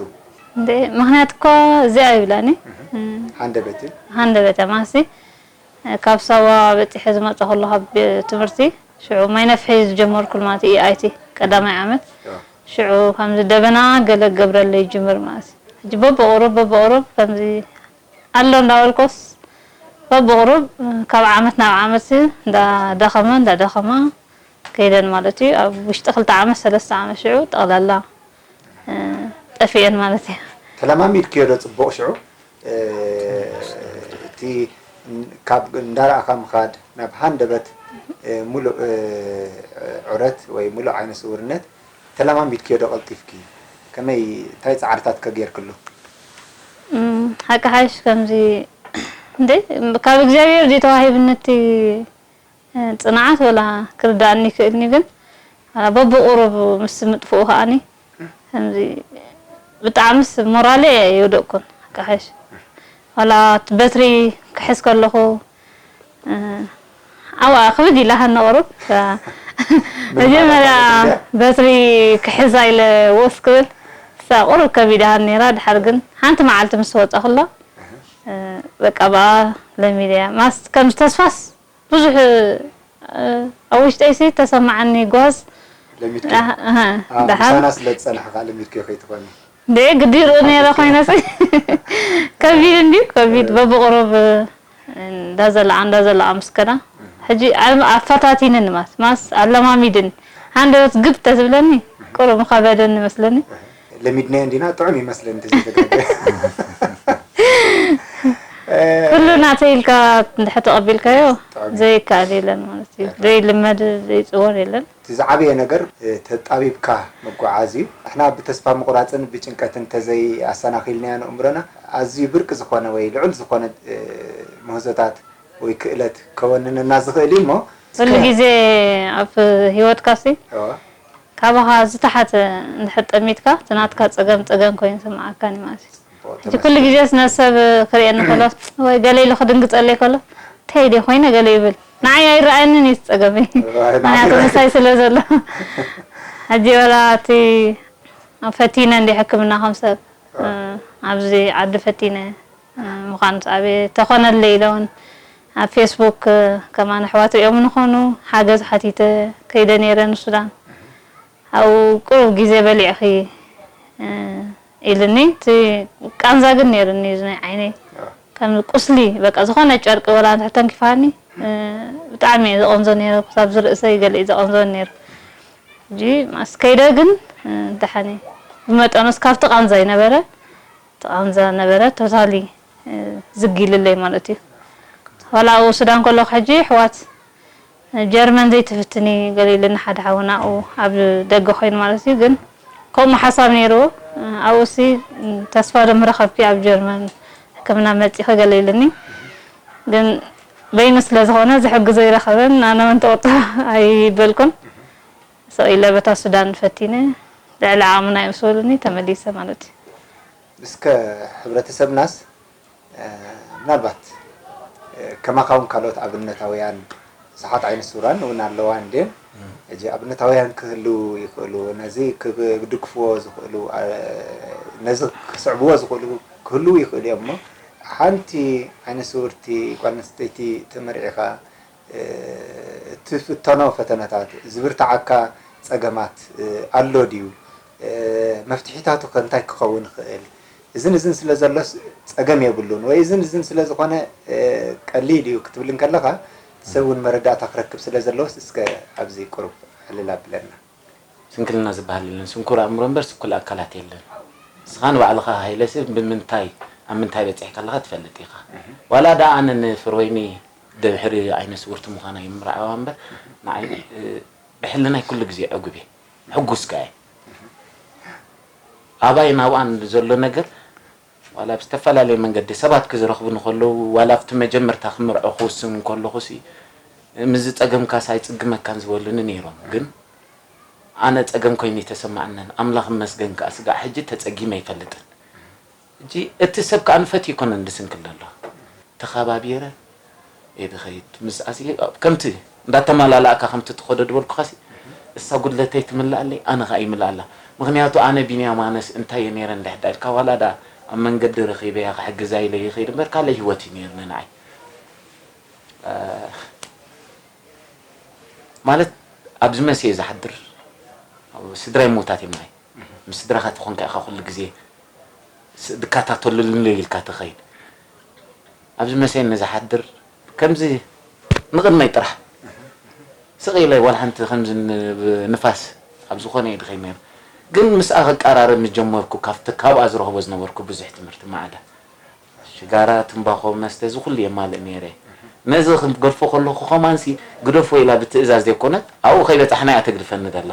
እንደ ምኽንያት እኮ እዚኣ ይብላኒ። ሃንደበት እዩ። ሃንደበት ማሲ ካብ ሳዋ በጺሐ ዝመጽእ ከለኹ ካብ ትምህርቲ ሽዑ ማይ ነፍሒ ዝጀመርኩ ማለት እዩ። ኣይቲ ቀዳማይ ዓመት ሽዑ ከምዚ ደበና ገለ ገብረለይ ይጅምር ማለት እዩ። ሕጂ በብቑሩብ በብቑሩብ ከምዚ ኣሎ እንዳበልኮስ በብቑሩብ ካብ ዓመት ናብ ዓመት እንዳደኸመ እንዳደኸማ ከይደን ማለት እዩ። ኣብ ውሽጢ ክልተ ዓመት ሰለስተ ዓመት ሽዑ ጠቕላላ ጠፊኤን ማለት እዩ። ተለማሚድክዮ ዶ ጽቡቕ ሽዑ? እቲ ካብ እንዳረኣኻ ምኻድ ናብ ሃንደበት ሙሉእ ዑረት ወይ ሙሉእ ዓይነ ስውርነት ተለማሚድክዮ ዶ ቀልጢፍኪ? ከመይ እንታይ ጻዕርታት ከ ጌርክሉ? ሓቂ ሓይሽ ከምዚ እንደ ካብ እግዚኣብሔር ዲተዋሂብነቲ ጽንዓት ወላ ክርዳእኒ ይክእልኒ ግን በብቁሩብ ምስ ምጥፍኡ ከኣኒ ከምዚ ብጣዕምስ ሞራለ የውደቅኩን። ሓቂ ሓይሽ ዋላ በትሪ ክሕዝ ከለኹ ኣብኣ ክብድ ኢላሃኒ ቁሩብ መጀመርያ በትሪ ክሕዛ ኢለ ወስ ክብል እሳ ቁሩብ ከቢዳሃኒ ነይራ። ድሓር ግን ሓንቲ መዓልቲ ምስ ወፃኹላ በቃ ብኣ ለሚደያ ማስ ከም ተስፋስ ብዙሕ ኣብ ውሽጠይሲ ተሰማዓኒ ጓዝ ለሚድኪ ደሓን ምሳና ስለ ዝፀናሕካ ለሚድኪ ከይትኾኒ ደይ ግዲ ይርኢ ነይረ ኮይነሲ። ከቢድ እንድዩ፣ ከቢድ። በብቕሩብ እንዳዘለዓ፣ እንዳዘለዓ ምስ ከዳ። ሕጂ ኣፈታቲንኒ ማስ፣ ማስ ኣለማሚድኒ። ሃንደበት ግብ ተዝብለኒ፣ ቁሩብ ምኸበደኒ መስለኒ። ለሚድናዮ እንዲና፣ ጥዑም ይመስለኒ፣ እቲ ዘይተጋገ። ኩሉ ናተይ ኢልካ እንድሕር ተቐቢልካዮ፣ ጥዑም እዩ። ዘይከኣል የለን ማለት እዩ። ዘይልመድ፣ ዘይጽወር የለን። እቲ ዝዓበየ ነገር፣ እ፣ ተጣቢብካ ምጉዓዝ እዩ። ንሕና ብተስፋ ምቑራጽን ብጭንቀትን እንተዘይ ኣሰናኺልናዮ ንእምሮና፣ ኣዝዩ ብርቂ ዝኾነ ወይ ልዑል ዝኾነ፣ እ፣ ምህዞታት ወይ ክእለት ከወንነና ዝኽእል እዩ እሞ፣ ኩሉ እስከ ግዜ ኣብ ህይወትካሲ እዋ። ካባኻ ዝተሓተ እንድሕር ጠሚትካ፣ እቲ ናትካ ጸገም ጸገም ኮይኑ ይስምዓካን እዩ ማለት እዩ። ጽቡቕ፣ ሕጂ ኩሉ ተመስገን። ግዜስ ነሰብ ክርእየኒ ከሎ፣ ወይ ገለ ኢሉ ክድንግጸለይ ከሎ፣ እንታይ ድየ ኮይነ ገለ ይብል። ንዓይ ኣይረኣየንን እዩ እቲ ጸገመይ። እዋ፣ ንዓይ ምኽንያቱ ምሳይ ስለ ዘሎ። ሕጂ ወላ እቲ ፈቲነ እንዲ ሕክምና ከም ሰብ፣ እዋ። እ፣ ኣብዚ ዓዲ ፈቲነ፣ እ፣ ምዃኑ ኣብ ተኾነለይ ኢለ እውን ኣብ ፌስቡክ፣ እ፣ ከማን ኣሕዋት ሪኦም ንኾኑ ሓገዝ ሓቲተ ከይደ ነይረ ንሱዳን። ኣብኡ ቁሩብ ግዜ በሊዕኺ፣ እ፣ ኢልኒ። እቲ ቃንዛ ግን ነይሩኒ፣ እዚ ናይ ዓይነይ። ኣዎ። ከም ቁስሊ፣ በቃ፣ ዝኾነ ጨርቂ ወላ እንተ ተንኪፋኒ፣ እ፣ ብጣዕሚ እየ ዘቐንዞ ነይረ። ክሳብ ዝርእሰይ ገለ እዩ ዘቐንዞ ነይሩ። ሕጂ ማስ ከይደ ግን፣ እ፣ ደሓን እየ። ብመጠኑስ ካብቲ ቃንዛ ይነበረ፣ እቲ ቃንዛ ነበረ፣ ቶታሊ፣ እ፣ ዝግ ኢልለይ ማለት እዩ። ዋላ ኣብኡ ሱዳን ከለኹ ሕጂ፣ ኣሕዋት ጀርመን ዘይትፍትኒ ገለ ኢሉኒ ሓደ ሓውና ኣብኡ ኣብ ደገ ኮይኑ ማለት እዩ። ግን ከምኡ ሓሳብ ነይርዎ። ኣብኡሲ ተስፋ ዶ ምረኸብኪ ኣብ ጀርመን ሕክምና መጺኺ ገለ ኢሉኒ። ግን በይኑ ስለ ዝኾነ ዝሕግዞ ይረኸበን ኣነ እውን ተወጥቶ ኣይበልኩን። ስቕ ኢለ በታ ሱዳን ፈቲነ ልዕሊ ዓቕምና እዮም ስበሉኒ ተመሊሰ ማለት እዩ። እስከ ሕብረተሰብናስ እ፣ ምናልባት፣ እ፣ ከማኻ እውን ካልኦት ኣብነታውያን ብዙሓት ዓይነ ስውራን እውን ኣለዋ እንድየን። እም። ሕጂ ኣብነታውያን ክህልዉ ይኽእሉ፣ ነዚ ክድግፍዎ ዝኽእሉ፣ እ፣ ነዚ ክስዕብዎ ዝኽእሉ ክህልዉ ይኽእሉ እዮም እሞ፣ ሓንቲ ዓይነ ስውርቲ ጓል ኣንስተይቲ ተመርዒኻ፣ እ፣ እትፍተኖ ፈተነታት፣ ዝብርትዓካ ጸገማት፣ እ፣ ኣሎ ድዩ? እ፣ መፍትሒታቱ ከ እንታይ ክኸውን ይኽእል? እዝን እዝን ስለ ዘሎስ ጸገም የብሉን ወይ እዝን እዝን ስለ ዝኾነ፣ እ፣ ቀሊል እዩ ክትብል እንከለኻ፣ ሰብ እውን መረዳእታ ክረክብ ስለ ዘለዎስ፣ እስከ ኣብዚ ቁሩብ ዕልል ኣብለና። ስንክልና ዝበሃል የለን። ስንኩር ኣእምሮ እምበር ስንኩል ኣካላት የለን። ንስኻ ንባዕልኻ ሃይለሲ ብምንታይ፣ ኣብ ምንታይ በጺሕካ ኣለኻ ትፈልጥ ኢኻ። ዋላ ደኣ ኣነ ንፍርወይኒ ድሕሪ ዓይነ ስውርቲ ምዃና ይምርዓዋ እምበር፣ ንዓይ፣ እ፣ ብሕልናይ ኩሉ ግዜ ዕጉብ እየ። ሕጉስ ከኣ እየ። ኣባይ ናብኣን ዘሎ ነገር ዋላ ብዝተፈላለየ መንገዲ ሰባት ክዝረኽቡኒ ከለዉ፣ ዋላ ኣብቲ መጀመርታ ክምርዖ ክውስን ከለኹሲ፣ "ምስዚ ጸገምካስ ኣይጽግመካን" ዝበሉኒ ነይሮም። ግን ኣነ ጸገም ኮይኑ ኣይተሰማዓንን። ኣምላኽ ይመስገን ከኣ ስጋዕ ሕጂ ተጸጊመ ኣይፈልጥን። ሕጂ እቲ ሰብ ከኣ ንፈትዩ ኣይኮነን ዝስንክል ዘሎ። ተኸባቢረ እየ ዝኸይድ። ምስኣሲ ከምቲ እንዳተመላላእካ ከምቲ ትኸዶ ዝበልኩኻሲ፣ እሳ ጉድለተይ ትምልኣለይ፣ ኣነ ኸኣ ይምልኣላ። ምኽንያቱ ኣነ ቢንያም ኣነስ እንታይ እየ ነይረ እንድሕር ዳ ኢልካ፣ ዋላ ዳ ኣብ መንገዲ ረኺበያ ክሕግዛ ኢለ ይኸይድ እምበር፣ ካልእ ህይወት እዩ ነይርኒ ንዓይ። እ፣ ማለት ኣብዚ መሲ እየ ዝሓድር። ስድራይ ምዉታት እዮም ናይ። ምስ ስድራኻ ተኾንካ ኢኻ ኩሉ ግዜ ስ-፣ ዝከታተሉልኒ ኢልካ ትኸይድ። ኣብዚ መሰይ ንዝሓድር ከምዚ ንቕድመይ ጥራሕ ስቕ ኢለ ዋላ ሓንቲ ከምዚ ን-፣ ንፋስ ኣብ ዝኾነ እየ ድኸይድ ነይረ። ግን ምስኣ ክቀራረብ ምስ ጀመርኩ ካብቲ፣ ካብኣ ዝረኽቦ ዝነበርኩ ብዙሕ ትምህርቲ ማዕዳ ሽጋራ፣ ትምባኾ፣ መስተ፣ እዚ ኩሉ የማልእ ነይረ። ነዚ ክገድፎ ከለኹ ከማንሲ ግደፎ ኢላ ብትእዛዝ ዘይኮነት፣ ኣብኡ ከይበጻሕና እያ ተግድፈኒ ዘላ።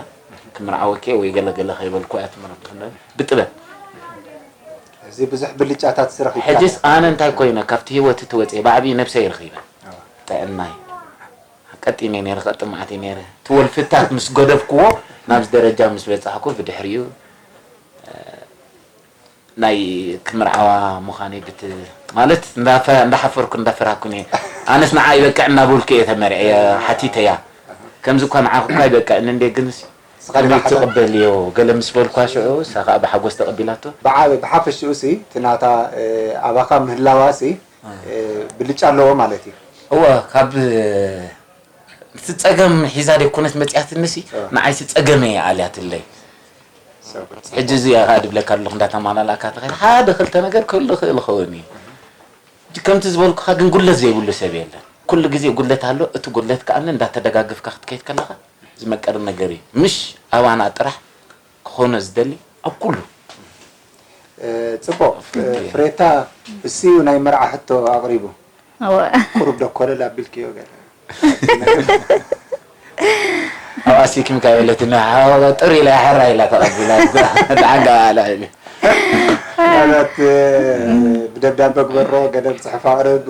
ክምርዓወኪ እየ ወይ ገለ ገለ ከይበልኩ እያ ትምርዓወኒ። ብጥበብ። እዚ ብዙሕ ብልጫታት ስራሕ ይከኣል። ሕጅስ ኣነ እንታይ ኮይነ፣ ካብቲ ህይወት እቲ ወፅየ፣ ብዓብዪ ነብሰይ ረኺበ። ኣዎ። ጥዕናይ። ቀጢነ ነይረ፣ ቀጥማዕቲ ነይረ። እቲ ወልፍታት ምስ ገደፍክዎ፣ ናብዚ ደረጃ ምስ በጻሕኩ፣ ብድሕሪኡ፣ ናይ ክምርዓዋ ምዃነይ ብት-፣ ማለት እንዳፈ-፣ እንዳሓፈርኩ እንዳፈራኩን እየ። ኣነስ ንዓ ይበቅዕ እናበልኩ እየ ተመርዕየ፣ ሓቲተያ። ከምዚ እኳ ንዓኹ እኳ ይበቅዕኒ እንዴ፣ ግንስ ንስኻ ቅድሚት ኢኻ ትቕበልዮ ገለ ምስ በልኳ ሽዑ፣ እሳ ኸኣ ብሓጎስ ተቐቢላቶ። ብዓ-፣ ብሓፈሽኡ ሲ፣ እቲ ናታ፣ እ፣ ኣባኻ ምህላዋ ሲ፣ እ። እ፣ ብልጫ ኣለዎ ማለት እዩ። እወ፣ ካብ እቲ ጸገም ሒዛ ደይኮነት መጺኣትኒ ሲ፣ እ። ንዓይ ሲ ጸገመይ እያ ኣልያትለይ። ሕጂ እዚ ኢኻ ድብለካ ኣለኹ፣ እንዳተማላላእካ ትኸይድ ሓደ ክልተ ነገር ክህሉ ይኽእል ይኸውን እዩ። ከምቲ ዝበልኩኻ ግን ጉድለት ዘይብሉ ሰብ የለን። ኩሉ ግዜ ጉድለት ኣሎ። እቲ ጉድለት ከኣ እንዳተደጋገፍካ ክትከይድ ከለኻ ዝመቀር ነገር እዩ። ምሽ ኣባና ጥራሕ ክኾኖ ዝደሊ ኣብ ኩሉ። ጽቡቕ። ፍሬታ፣ እሱ እዩ ናይ መርዓ ሕቶ ኣቕሪቡ። እወ። ቁሩብ ዶ ኮለል ኣቢልክዮ ገለ? ኣብ ኣስቲኪም ካበለትና ጥር ኢላ ሕራ ኢላ ተቐቢላ። ደሓን ገባላ ኢሉ። ማለት ብደብዳበ ግበሮ፣ ገለ ብጽሑፍ ኣቕርብ፣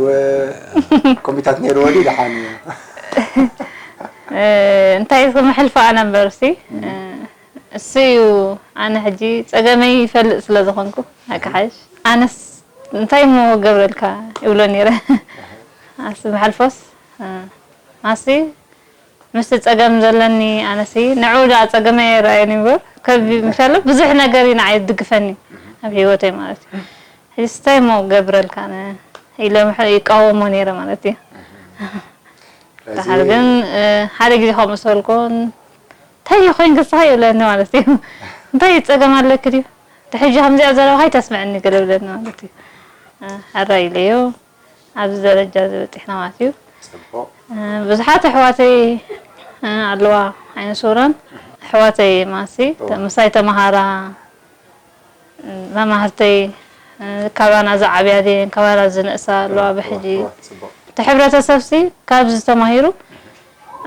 ኮሚታት ነይርዎ ድዩ? ደሓን እዩ። እንታይ ክምሕልፎ ኣነ እምበርሲ፣ እሱ እዩ። ኣነ ሕጂ ጸገመይ ይፈልጥ ስለ ዝኾንኩ፣ ኣካሓሽ ኣነስ እንታይ እሞ ገብረልካ ይብሎ ነይረ። ኣስ መሓልፎስ ኣሲ ምስቲ ጸገም ዘለኒ ኣነሲ ንዑ ደኣ ጸገመይ ኣይረኣየን እምበር ከቢ ምሻለ ብዙሕ ነገር እዩ ንዓይ ዝድግፈኒ ኣብ ህይወተይ ማለት እዩ። ሕጂ እንታይ እሞ ገብረልካ ኣነ ኢለ ምሕ- ይቃወሞ ነይረ ማለት እዩ። ደሓር ግን ሓደ ግዜ ከምኡ ሰልኮን እንታይ ኮይን ክስኻ ይብለኒ ማለት እዩ። እንታይ ጸገም ኣለክ ድዩ ሕጂ ከምዚኣ ዘረባ ከይተስምዕኒ ገለ ብለኒ ማለት እዩ። ሕራ ኢለዮ ኣብዚ ደረጃ ዝበፂሕና ማለት እዩ። ብዙሓት ኣሕዋተይ ኣለዋ ዓይነ ስውራን ኣሕዋተይ ማሲ ምሳይ ተምሃራ መማህርተይ ካባና ዝዓብያ ድየን ካባና ዝንእሳ ኣለዋ ብሕጂ እቲ ሕብረተሰብሲ ካብዚ ተማሂሩ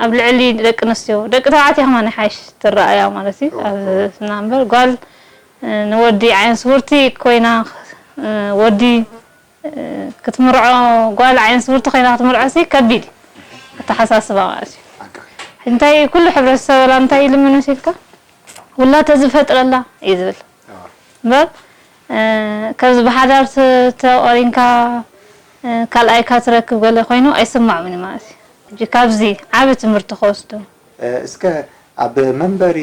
ኣብ ልዕሊ ደቂ ኣንስትዮ ደቂ ተባዕትዮ ከማን ሓይሽ ትረኣያ ማለት እዩ ኣብ ስና እምበር ጓል ንወዲ ዓይነ ስውርቲ ኮይና ወዲ ክትምርዖ ጓል ዓይነ ስውርቲ ኮይና ክትምርዖ ሲ ከቢድ እዩ ኣተሓሳስባ ማለት እዩ እንታይ ኩሉ ሕብረተሰብ ላ እንታይ ይልምን መሲልካ ውላተ ዝፈጥረላ እዩ ዝብል እምበር ከምዚ ብሓዳር ተቆሪንካ ካልኣይካ ትረክብ ገለ ኮይኑ ኣይስማዕምን ማለት እዩ። ሕጂ ካብዚ ዓቢ ትምህርቲ ክወስዱ። እስከ ኣብ መንበሪ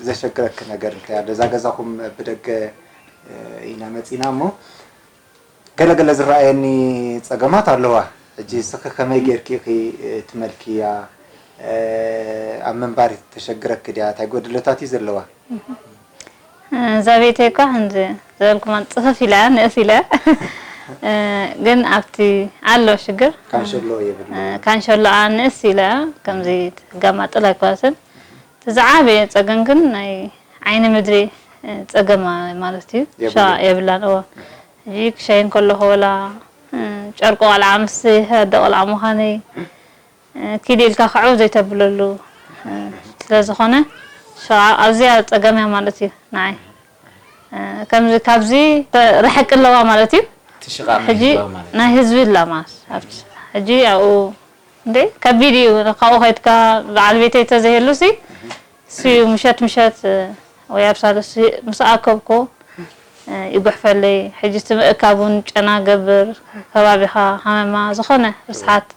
ዘሸግረኪ ነገር እንታይ ኣሎ? እዛ ገዛኹም ብደገ ኢና መፂና እሞ ገለ ገለ ዝረኣየኒ ፀገማት ኣለዋ። ሕጂ እስኺ ከመይ ጌርኪ ኢኺ ትመልክያ? ኣብ ምንባር ተሸግረኪ ድያ? እንታይ ጎደሎታት እዩ ዘለዋ? እዛ ቤተይ እኳ ከምዚ ዝበልኩማ ፅፍፍ ኢላ ንእስ ኢላ ግን ኣብቲ ኣሎ ሽግር ካንሸሎ የብሉ ካንሸሎ ንእስ ኢላ ከምዚ ጋማጥል ኣይኮነትን እቲ ዝዓበየ ፀገም ግን ናይ ዓይኒ ምድሪ ፀገም ማለት እዩ ሻ የብላን እዎ ሕጂ ክሸይን ከለኹ ወላ ጨርቂ ቆልዓ ምስ ኣደ ቆልዓ ምዃነይ ኪድ ኢልካ ክዕው ዘይተብለሉ ስለዝኾነ ሽቓቕ ኣዝያ ፀገም እያ ማለት እዩ ንዓይ። ከምዚ ካብዚ ርሕቂ ኣለዋ ማለት እዩ። ሕጂ ናይ ህዝቢ ኣላ ማለት ኣብቲ ሕጂ ኣብኡ እንዴ ከቢድ እዩ ካብኡ ከይድካ በዓል ቤተይ ተዘይህሉ ሲ እሱ እዩ ምሸት ምሸት ወይ ኣብ ሳልስቲ ምስ ኣከብኩ ይጉሕፈለይ ሕጂ እቲ ምእካብ እውን ጨና ገብር ከባቢኻ ሃመማ ዝኾነ ርስሓት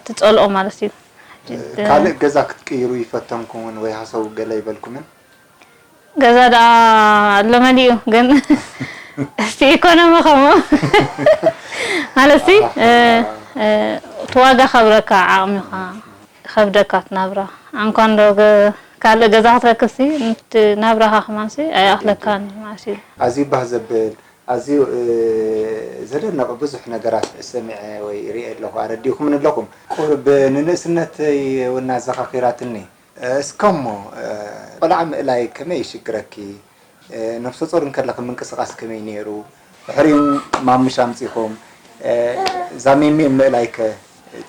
ትፀልኦ ማለት እዩ ካልእ ገዛ ክትቅይሩ ይፈተንኩምን ወይ ሃሰው ገለ ይበልኩምን ገዛ ደኣ ኣሎ መሊኡ ግን እስቲ ኢኮኖሚ ከምኡ ማለት እቲ ዋጋ ከብረካ ዓቕሚኻ ይኸብደካ እቲ ናብራ። ኣንኳ እንዶ ካልእ ገዛ ክትረክብሲ ናብራኻ ከማንሲ ኣይኣኽለካን ማለት እዩ። ኣዝዩ ባህ ዘብል ኣዝዩ ዘደንቕ ብዙሕ ነገራት ሰሚዐ ወይ ርእየ ኣለኹ ኣረዲእኹምኒ ኣለኹም። ቁርብ ንንእስነተይ እውን ኣዘኻኺራትኒ። እስከ እሞ ቆልዓ ምእላይ ከመይ ይሽግረኪ? ነብሰ ጾር እንከለኺ ምንቅስቓስ ከመይ ነይሩ? ድሕሪኡ ማሙሽ ኣምጺኹም። እዛ ሜሜ ምእላይ ከ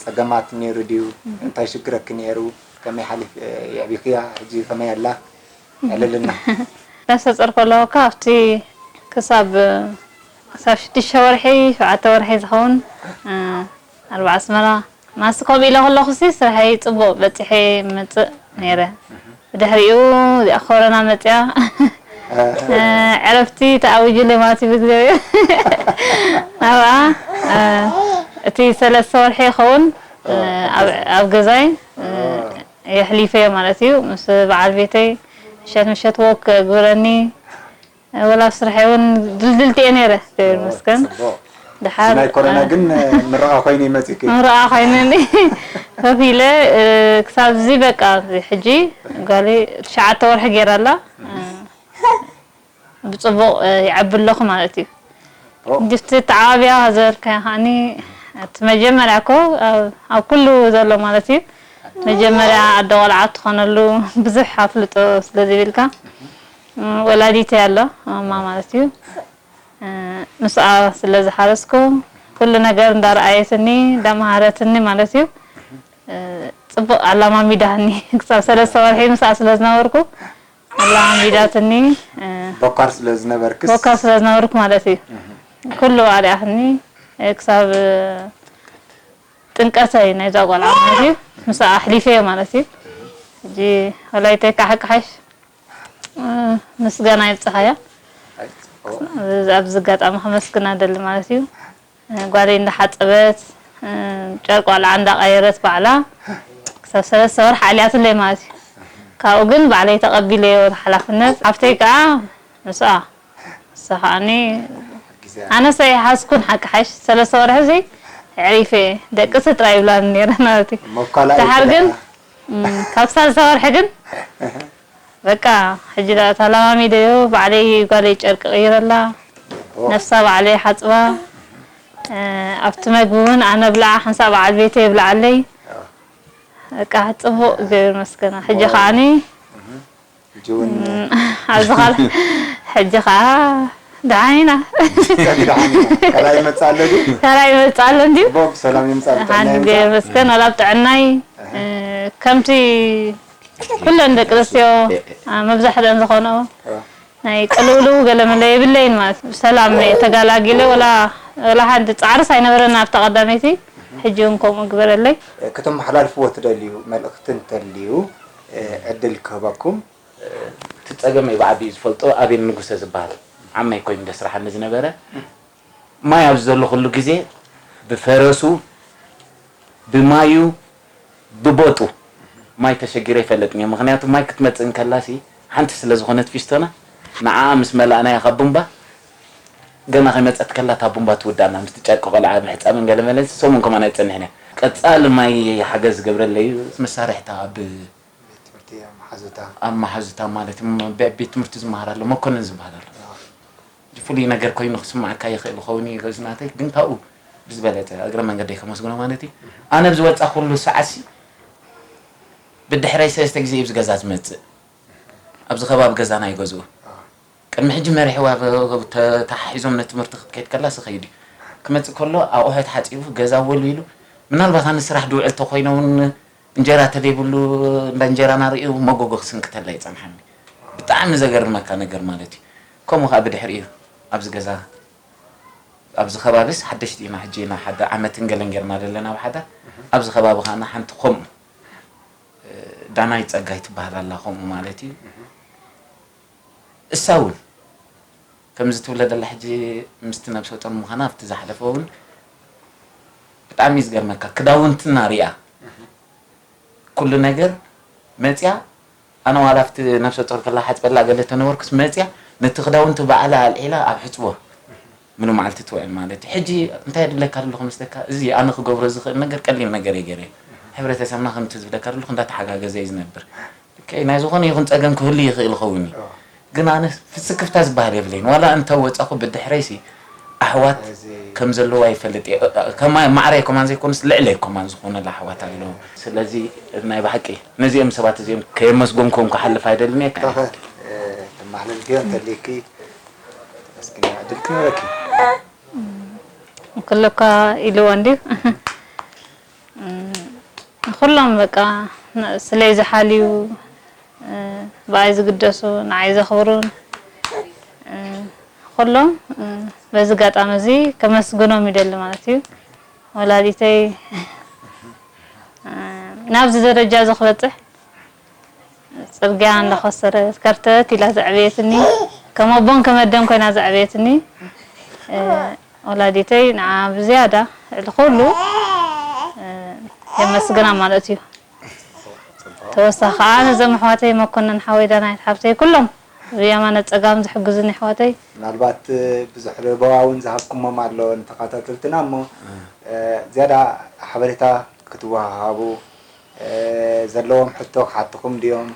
ጸገማት ነይሩ ድዩ? እንታይ ሽግረኪ ነይሩ? ከመይ ሓሊፍ የዕቢኽያ? ሕጂ ከመይ ኣላ? ኣዕልልና። ነብሰ ጾር ከለኹ እኳ ኣብቲ ክሳብ ክሳብ ሽዱሽተ ወርሒ ሸውዓተ ወርሒ ዝኸውን ኣርባዓ ኣስመራ ማስ ከምኡ ኢለ ከለኹሲ ስርሐይ ፅቡቕ በፂሐ መፅእ ነይረ። ብድሕሪኡ እዚኣ ኮሮና መፅያ ዕረፍቲ ተኣዊጁለይ ማለት እዩ ብእግዚኣብሔር ኣብኣ እቲ ሰለስተ ወርሒ ይኸውን ኣብ ገዛይ የሕሊፈዮ ማለት እዩ ምስ በዓል ቤተይ ምሸት ምሸት ወክ ግብረኒ ወላ ኣብ ስርሐይ እውን ድልድልቲ እየ ነይረ እግዚኣብሔር ይመስገን። ድሓር ናይ ኮሮና ግን ምርቓ ኮይኑ ይመጽእኪ። ምርቓ ኮይነኒ ኮፍ ኢለ ክሳብ እዚ በቃ ሕጂ ጓለይ ትሽዓተ ወርሒ ገይራ ኣላ። ብፅቡቕ ይዓቢ ኣለኹ ማለት እዩ። ግፍቲ ተዓባቢያ ዝበልካዮ ከዓኒ እቲ መጀመርያ እኮ ኣብ ኩሉ ዘሎ ማለት እዩ። መጀመርያ ኣደ ቆልዓ ትኾነሉ ብዙሕ ኣፍልጦ ስለ ዘይብልካ ወላዲተይ ኣሎ ማማ ማለት እዩ። ምስኣ ስለ ዝሓረስኩ ኩሉ ነገር እንዳረኣየትኒ እንዳመሃረትኒ ማለት እዩ። ፅቡቕ ኣላማሚዳኒ ክሳብ ሰለስተ ወርሒ ምስኣ ስለ ዝነበርኩ ኣላማሚዳትኒ። ቦካር ስለ ዝነበርክስ ቦካር ስለ ዝነበርኩ ማለት እዩ። ኩሉ ኣርኣያትኒ ክሳብ ጥምቀተይ ናይዛ ቆልዓ ማለት እዩ። ምስኣ ኣሕሊፈዮ ማለት እዩ። ሕጂ ወላዲተይ ከዓ ሓቂ ሓሽ ምስጋና ይብፅሓያ። ኣብዚ ኣጋጣሚ ከመስግና ደሊ ማለት እዩ። ጓለይ እንዳሓፀበት ጨርቂ ቆልዓ እንዳቐየረት ባዕላ ክሳብ ሰለስተ ወርሒ ኣልያትለይ ማለት እዩ። ካብኡ ግን ባዕለይ ተቐቢለዮ ሓላፍነት። ሓፍተይ ከዓ ምስኣ ንሳ ከዓኒ ኣነስ ኣይሓዝኩን ሓቂ ሓሽ ሰለስተ ወርሒ እዚ ኣዕሪፈ እየ ደቅሲ ጥራይ ይብላኒ ነይረን ማለት እዩ። ድሓር ግን ካብ ሳልሳ ወርሒ ግን በቃ ሕጂ ደኣ ተለማሚደዮ ባዕለይ ጓለይ ጨርቂ ቀይረላ ነፍሳ ባዕለይ ሓፅባ ኣብቲ መግቢ እውን ኣነ ብላዓ ሓንሳእ በዓል ቤተይ የብልዓለይ በቃ ፅቡቅ እግዚኣብሔር ይመስገን ሕጂ ከዓኒ ሕጂ እውን ኣብዚ ካል ሕጂ ከዓ ደሓን ኢና ጸግዳሓኒ ካልኣይ ይመጽእ ኣሎ ድዩ? ካልኣይ ይመፅእ ኣሎ እንድዩ ቦ ብሰላም ይምጻእ ሓን ብጥዕና እግዚኣብሔር ይምጻእ ይመስገን ዋላ ኣብ ጥዕናይ ከምቲ ኩለን ደቂ ኣንስትዮ መብዛሕትአን ዝኾነኦ ናይ ቅልውልው ገለ መለ የብለይን ማለት እዩ። ብሰላም እየ ተጋላጊለ ወላ ወላ ሓንቲ ፃዕርስ ኣይነበረን ኣብታ ቀዳመይቲ ሕጂ እውን ከምኡ ግበረለይ። ከተመሓላልፍዎ ትደልዩ መልእኽቲ እንተልዩ ዕድል ክህበኩም። እቲ ጸገመይ ብዓቢኡ ዝፈልጦ ኣቤል ንጉሰ ዝበሃል ዓመይ ኮይኑ ደስርሓኒ ዝነበረ ማይ ኣብዚ ዘለኹሉ ግዜ ብፈረሱ ብማዩ ብቦጡ ማይ ተሸጊረ ይፈልጥን እየ። ምኽንያቱ ማይ ክትመጽእ እንከላሲ ሓንቲ ስለ ዝኾነት ፊስቶና ንዓኣ ምስ መላእናያ ካብ ቡምባ ገና ከይመጸት ከላ እታ ቡምባ ትውዳእና ምስቲ ጨርቂ ቆልዓ ምሕጻብን ገለመለን ሰሙን ከማን ኣይጸንሕን እያ። ቀጻሊ ማይ ሓገዝ ዝገብረለይ መሳርሕታ ኣብ ትምህርቲ መሓዙታ ኣብ መሓዙታ ማለት እዩ። ብ- ቤት ትምህርቲ ዝመሃር ኣሎ መኮንን ዝበሃል ኣሎ። ፍሉይ ነገር ኮይኑ ክስማዓካ ይኽእል ይኸውን እዩ ገዝናተይ ግን ካብኡ ብዝበለፀ እግረ መንገደይ ከመስግኖ ማለት እዩ። ኣነ ብዝወፃ ኩሉ ሰዓሲ ብድሕረይ ሰለስተ ግዜ እዩ ገዛ ዝመፅእ ኣብዚ ከባቢ ገዛና ይገዝኡ ቅድሚ ሕጂ መሪሕዋ ተተሓሒዞም ንትምህርቲ ክትከይድ ከላ ስኸይድ እዩ ክመፅእ ከሎ ኣቑሑት ሓፂቡ ገዛ ወልዊሉ ምናልባት ኣነ ስራሕ ድውዕል ተኮይነ እውን እንጀራ ተደይብሉ እንዳ እንጀራ ናርእዩ መጎጎ ክስንክተላ ይፀንሓኒ ብጣዕሚ ዘገርመካ ነገር ማለት እዩ ከምኡ ከዓ ብድሕሪኡ ኣብዚ ገዛ ኣብዚ ከባቢስ ሓደሽቲ ኢና ሕጂ ኢና ሓደ ዓመትን ገለን ጌርና ዘለና ኣብ ሓዳር ኣብዚ ከባቢ ከዓ ሓንቲ ከምኡ ዳናይ ፀጋይ ትበሃል ኣላ ከምኡ ማለት እዩ እሳ እውን ከምዚ ትብለ ዘላ ሕጂ ምስቲ ነብሰ ጡር ምዃና ኣብቲ ዝሓለፈ እውን ብጣዕሚ እዩ ዝገርመካ ክዳውንትና ሪኣ ኩሉ ነገር መፅያ ኣነ ዋላ ኣብቲ ነብሰ ጡር ከላ ሓፅበላ ገለ ተነበርኩስ መፅያ ነቲ ክዳውንቲ ባዕላ ኣልዒላ ኣብ ሕፅቦ ምሉ መዓልቲ ትውዕል ማለት እዩ ሕጂ እንታይ የድለካ ኣሎ ክመስለካ እዚ ኣነ ክገብሮ ዝኽእል ነገር ቀሊል ነገር እየ ገይረ ሕብረተሰብና ከምቲ ዝብለካ ዘለኹ እንዳተሓጋገዘ እዩ ዝነብር ናይ ዝኾነ ይኹን ፀገም ክህሉ ይኽእል ይኸውን እዩ ግን ኣነ ስክፍታ ዝበሃል የብለይን ዋላ እንተ ወፃኹ ብድሕረይሲ ኣሕዋት ከም ዘለዋ ይፈልጥ እየ ከማይ ማዕረይ ከማን ዘይኮኑስ ልዕለይ ከማን ዝኾነላ ኣሕዋት ኣለዉ ስለዚ ናይ ብሓቂ ነዚኦም ሰባት እዚኦም ከየመስጎንኩም ክሓልፍ ኣይደልን እየ ተማሕለልክዮ እንተልይኪ እስኪ ዕድል ክህበኪ ኩሉ እኳ ኢልዎ እንድዩ ኩሎም በቃ ስለይ ዝሓልዩ ብኣይ ዝግደሱ ንዓይ ዘኽብሩን ኩሎም በዚ ጋጣሚ እዚ ከመስግኖም ይደሊ ማለት እዩ ወላዲተይ ናብዚ ደረጃ እዚ ክበፅሕ ፅርግያ እንዳኾሰረት ከርተት ኢላ ዘዕበየትኒ ከም ኣቦን ከም ኣደን ኮይና ዘዕበየትኒ ወላዲተይ ንዓ ብዝያዳ ልዕሊ ኩሉ የመስግና ማለት እዩ ተወሳኺ ከዓ ነዞም ኣሕዋተይ መኮነን ሓወይ ዳናይት ሓብተይ ኩሎም ብየማነ ጸጋም ዝሕግዙኒ ኣሕዋተይ። ምናልባት ብዙሕ ለበዋ እውን ዝሃብኩሞም ኣሎ ንተኸታተልትና እሞ ዝያዳ ሓበሬታ ክትወሃሃቡ ዘለዎም ሕቶ ክሓትኹም ድዮም?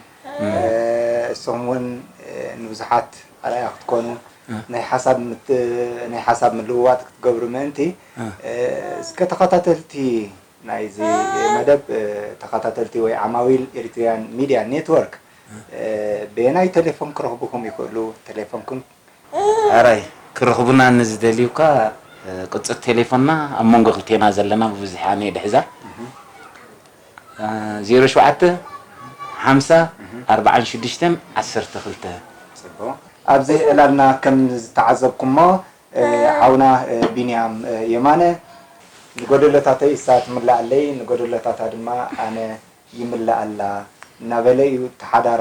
እስኹም እውን ንብዙሓት ኣርኣያ ክትኮኑ ናይ ሓሳብ ምት- ናይ ሓሳብ ምልውዋጥ ክትገብሩ ምእንቲ እስከ ተኸታተልቲ ናይዚ መደብ ተኸታተልቲ ወይ ዓማዊል ኤሪትሪያን ሚድያ ኔትወርክ በየናይ ቴሌፎን ክረኽቡኹም ይኽእሉ? ቴሌፎንኩም ኣራይ ክረኽቡና ንዝደልዩ እኳ ቅጽር ቴሌፎንና ኣብ መንጎ ክልቴና ዘለና ብብዝሒ ኣነ ድሕዛ ዜሮ ሸውዓተ ሓምሳ ኣርባዓን ሽዱሽተን ዓሰርተ ክልተ። ጽቡቕ። ኣብዚ ዕላልና ከም ዝተዓዘብኩሞ ሓውና ቢንያም የማነ ንጎደሎታተይ እሳ ትምልኣለይ ንጎደሎታታ ድማ ኣነ ይምልኣላ እናበለ እዩ እቲ ሓዳር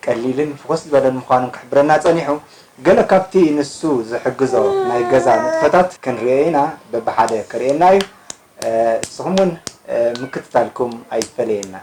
ቀሊልን ፍኹስ ዝበለን ምዃኑ ክሕብረና ጸኒሑ። ገለ ካብቲ ንሱ ዝሕግዞ ናይ ገዛ ንጥፈታት ክንርእዮ ኢና፣ በብሓደ ከርእየና እዩ። እስኹም እውን ምክትታልኩም ኣይፈለየና።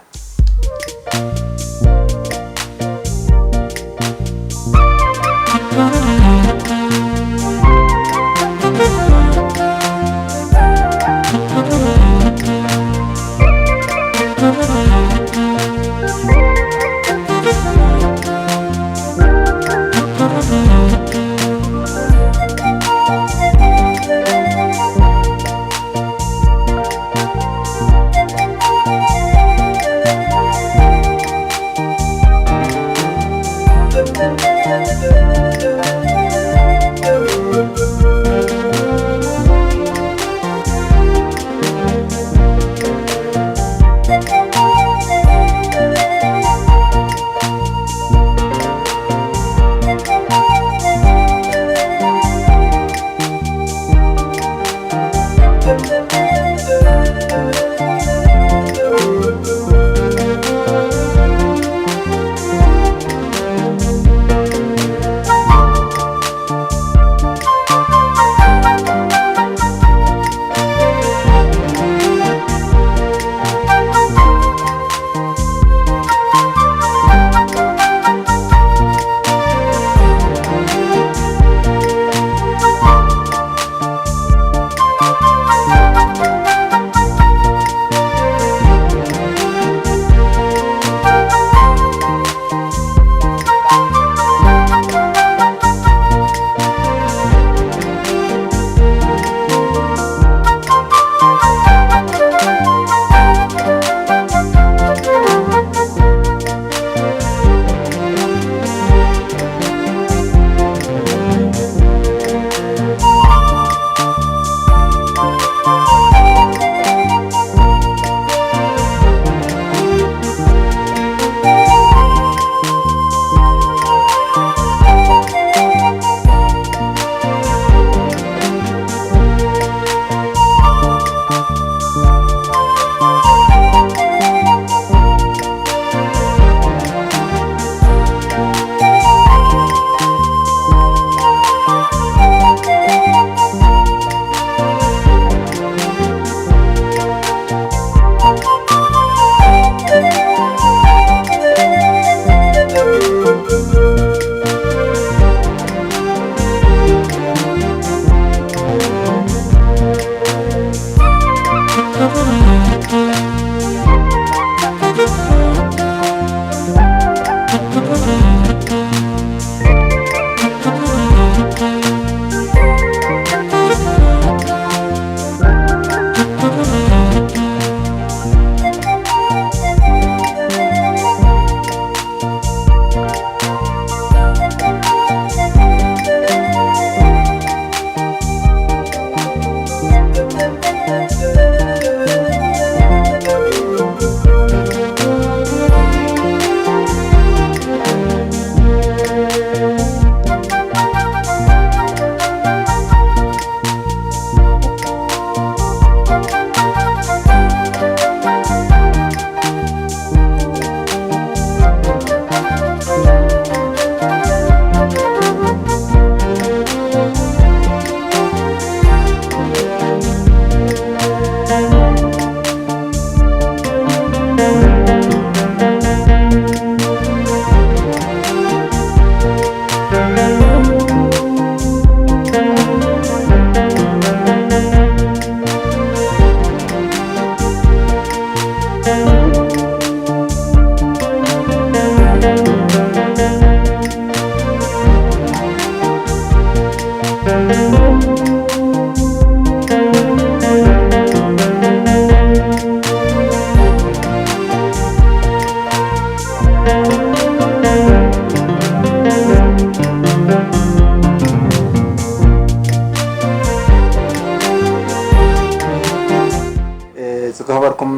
ዝኸበርኩም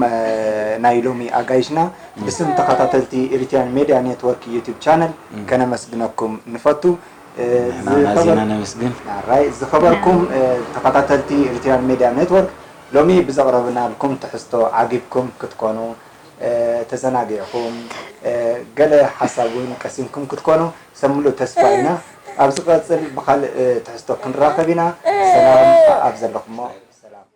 ናይ ሎሚ ኣጋይሽና ብስም ተኸታተልቲ ኤሪትሪያን ሜድያ ኔትወርክ ዩቲብ ቻነል ከነመስግነኩም ንፈቱ። ንሕና ኣዚና ነመስግን። ዝኸበርኩም ተኸታተልቲ ኤሪትሪያን ሜድያ ኔትወርክ፣ ሎሚ ብዘቕረብናልኩም ትሕዝቶ ዓጊብኩም ክትኮኑ፣ ተዘናጊዕኩም፣ ገለ ሓሳብ እውን ቀሲምኩም ክትኮኑ ሰብ ሙሉእ ተስፋ ኢና። ኣብ ዝቐፅል ብኻልእ ትሕዝቶ ክንራኸብ ኢና። ሰላም ኣብ ዘለኹሞ ሰላም።